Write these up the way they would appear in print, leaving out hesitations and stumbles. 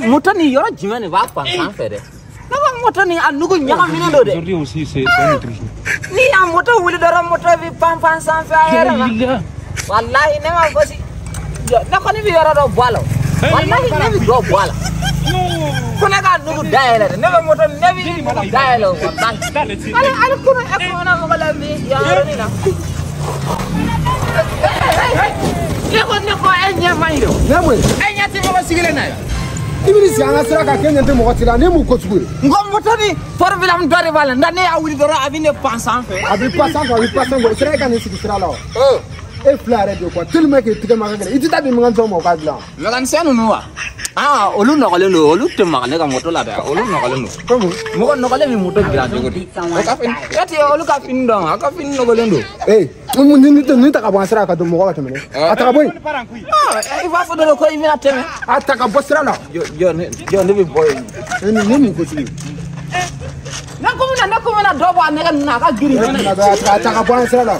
Moto ni yɔrɔ jumɛn de b'a fan sanfɛ dɛ? Ne ka moto ni a nugu ɲagaminen don dɛ. Aujourd'hui aussi, c'est un autre jour. Ni y'a moto wuli dɔrɔn, moto bɛ pan pan sanfɛ a yɛrɛ ma. Walahi ne ma gosi. Ne kɔni bɛ yɔrɔ dɔ bɔ a la. Walahi ne bɛ dɔ bɔ a la. Ko ne ka nugu dayɛlɛ dɛ. Ne bɛ moto, ne bɛ nugu dayɛlɛ walahi. Ale ale kunu e kumana mɔgɔ la bi yan yɔrɔnin na. Ne ko e ɲɛ man ɲi dɛ. Ne mun ye? E ɲɛ tɛ mɔgɔ sigilen na ye. I bɛ sigi an ka sira kan k'e ɲɛ tɛ mɔgɔ ci la, ne mun ko sugu ye? N ko moto ni problème dɔ de b'a la, nka ne y'a wuli dɔrɔn, a bɛ ne pan sanfɛ. A bɛ pan sanfɛ, a bɛ pan sanfɛ, o sira e ka nin sigi sira la wa? E fila yɛrɛ de quoi, tellement que tigɛ ma ka gɛlɛn, i tɛ taa di mécanicien ma o k'a dilan. Mécanicien ninnu wa? Ah, olu nɔgɔlen don, olu tɛ maga ne ka moto la dɛ, olu nɔgɔlen don. Comme Mɔgɔ nɔgɔlen bɛ moto dilan cogo di? O ka fini, e tɛ olu ka fini dɔn, a ka fini nɔgɔlen don. Ee, nin ta ka bɔ an sira kan ka don mɔgɔ ka tɛmɛ dɛ. A ta ka bɔ yen. Ah, i b'a fɔ dɔrɔn ko i bɛna tɛmɛ. A ta ka bɔ sira la. Jɔ jɔ ne jɔ, ne bɛ bɔ yen. Nin mun ko sugu ye? Ne ko bɛna dɔ bɔ a nɛgɛ ninnu na, a ka girin fɛnɛ. A ta ka bɔ an sira la.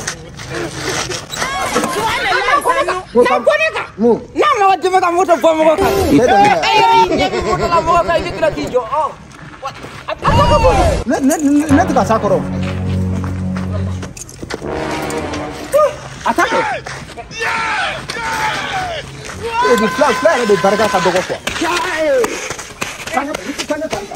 Na bɔ ne kan. Mun? N'a mɔgɔ tɛ fɛ ka moto bɔ mɔgɔ kan. Ne tɛ ne. E yɛrɛ y'i ɲɛ bɛ moto la mɔgɔ kan, i bɛ tila k'i jɔ. Ɔ. A ta ka bɔ. Ne tɛ ka s'a kɔrɔ. A ta kɛ. E ni fila fila yɛrɛ de barika ka dɔgɔ quoi. Sange sange.